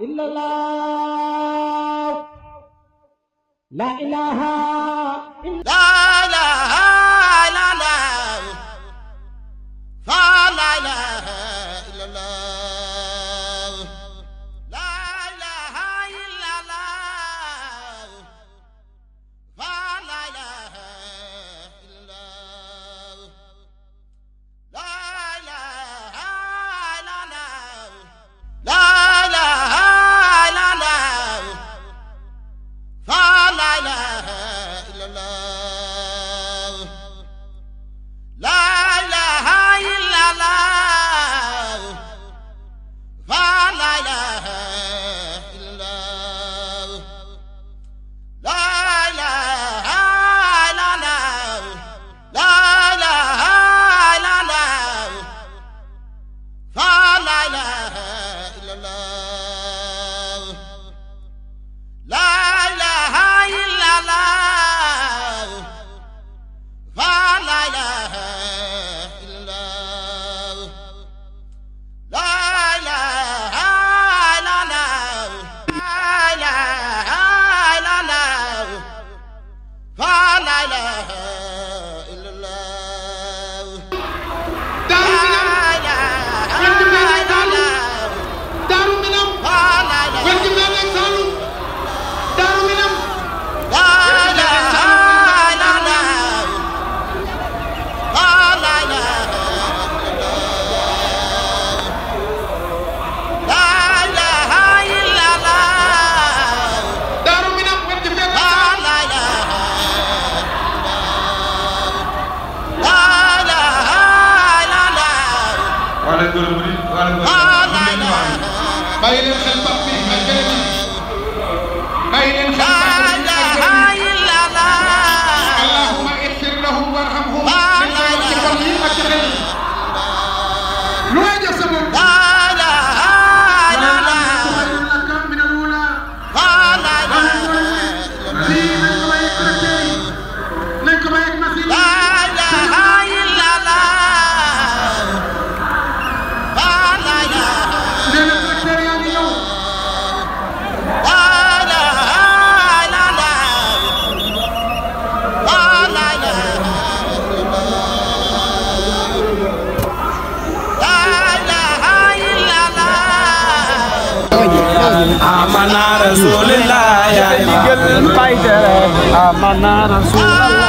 illallah la ilaha bàyyi leen xel Pape bi ak beneen bi bàyyi leen xel Pape bi ak beneen bi allahumma ighfir lahum warhamhum dañ koy wax ci xol yi ak ci xel lu may jëf sa bopp nañ ko bàyyi ak machine Amana Rasulullah ya digal fayda Amana Rasulullah